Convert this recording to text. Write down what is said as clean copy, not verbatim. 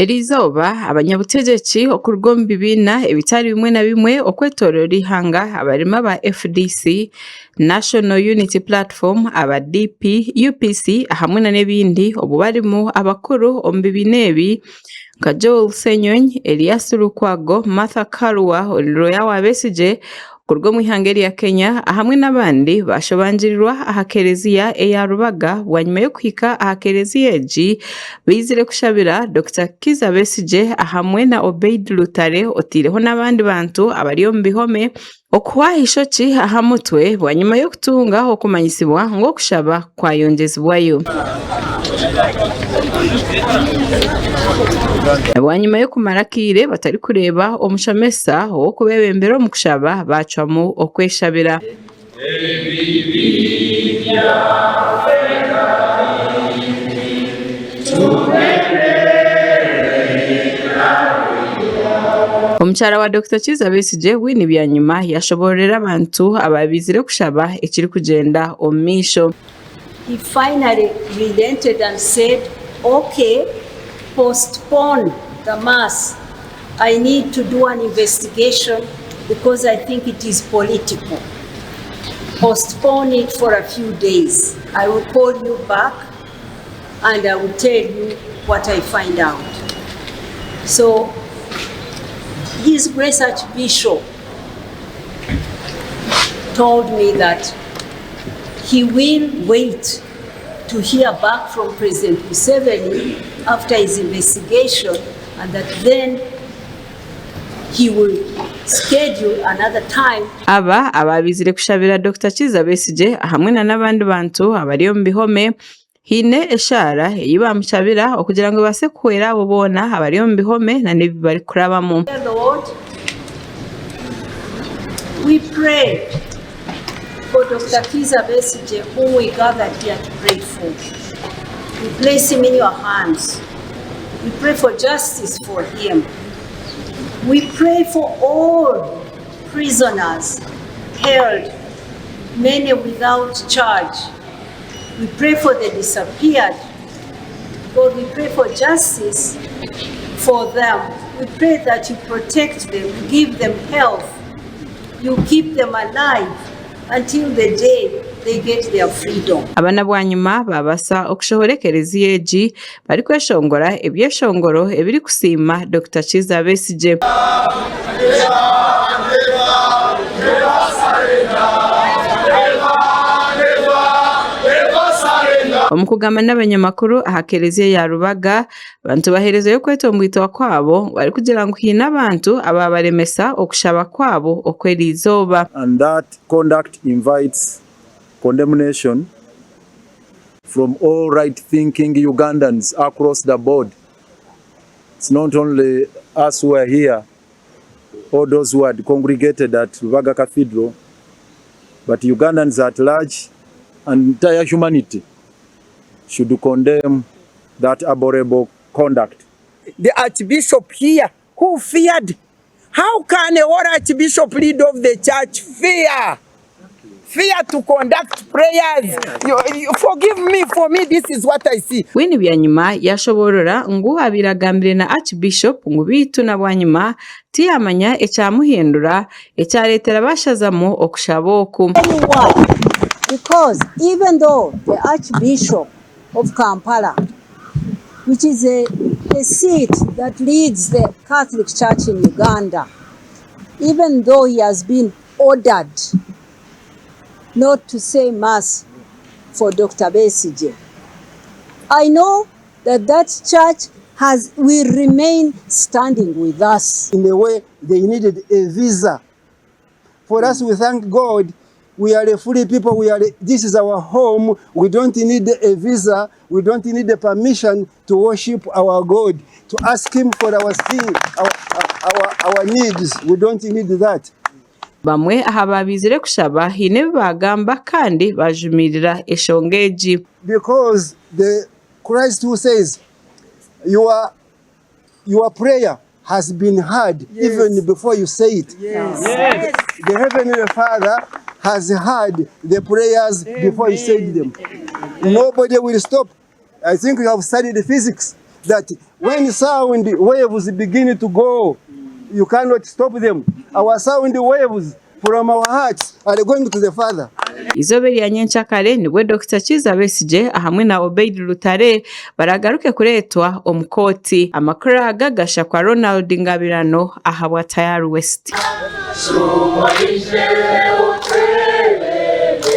Eriizooba abanyabutegyeki okuruga omu bibiina ebitari bimwe na bimwe okwetooroora eihanga abarimu aba FDC, National Unity Platform, aba DP, UPC hamwe nana ebindi obwo barimu abakuru omu bibiina ebi nka Joel Ssenyonyi, Erias Lukwago, Martha Karua, Looya wa Besigye kuruga omu ihanga erya Kenya hamwe n'abandi baashobangirirwa aha kereziya eya Rubaga bwanyima y'okuhika aha kereziya egi baizire kushabira Dokita Kizza Besigye hamwe na Obeid Lutale otaireho n'abandi bantu abari omu bihome okuhwaho eishokye aha mutwe bwanyima y'okutunga okumanyisibwa ngu okushaba kwayongyezibwayo. Bwanyima y'okumara akaire batarikureeba omushomesa ow'okubebembera omu kushaba, baacwamu okweshabira. Omukyara wa Dokita Kiiza Besigye, Winnie Byanyima yashoboororera abantu abaabaizire kushaba ekirikugyenda omu maisho. He finally relented and said, Ok, postpone the mass, I need to do an investigation because I think it is political. Postpone it for a few days. I will call you back and I will tell you what I find out. So, His Grace Archbishop told me that He will wait to hear back from President Museveni after his investigation and that then he will schedule another time. Aba ababaizire kushabira Dokita Kiiza Besigye hamwe na n'abandi bantu abari omu bihome haine eshaara ei baamushabira okugira ngu ebaase kuhwera abo boona abari omu bihome na n'ebi barikurabamu. Dear Lord, we pray For Dokita Kiiza Besigye whom we gathered here to pray for, we place him in your hands. We pray for justice for him. We pray for all prisoners held, many without charge. We pray for the disappeared. God, we pray for justice for them. We pray that you protect them, you give them health, You keep them alive until the day they get their freedom. Aba na bwanyima baabasa okushohora ekereziya egi barikweshongora ebyeshongoro ebirikusiima Dokita Kizza Besigye. Omu kugamba n'abanyamakuru aha kereziya ya Rubaga, Abantu baheerezeyo okwetomboitwa kwabo barikugira ngu haine abantu abaabaremesa okushaba kwabo okw'eriizooba. And that conduct invites condemnation from all right thinking Ugandans across the board. It's not only us who are here or those who had congregated at Rubaga Cathedral, but Ugandans at large and entire humanity should condemn that abhorrible conduct. The Archbishop here who feared. How can a whole Archbishop lead of the church fear? Fear to conduct prayers. You, you, forgive me, for me this is what I see. Winnie Byanyima yashoboorora ngu abaire agambire na Archbishop ngu beitu na bwanyima tiyamanya ekyamuhindura ekyareetera bashazamu okushaba oku. Anyone because even though the Archbishop of Kampala which is a, a seat that leads the Catholic Church in Uganda, even though he has been ordered not to say mass for Dr. Besigye. I know that that church has will remain standing with us. In a way, they needed a visa. For us, we thank God we are a free people. We are a, this is our home. We don't need a visa. We don't need a permission to worship our God, to ask Him for our thing, our, our, our needs. We don't need that. Bamwe aha baabaizire kushaba haine ebi baagamba kandi baajumirira eshonga egi. Because the Christ who says your, your prayer has been heard yes. even before you say it. Yes. Yes. The Heavenly Father has heard the prayers Amen. before you said them. Nobody will stop. I think you have studied physics. that when sound waves begin to go, you cannot stop them. Our sound waves from our hearts are going to the Father. Eizooba erya nyenkyakare nibwo Dokita Kiiza Besigye ahamwe na Obeid Lutale baragaruke kureetwa omu kooti. Amakuru aga gashakwa Ronald Ngabirano ahabwa Tayari West.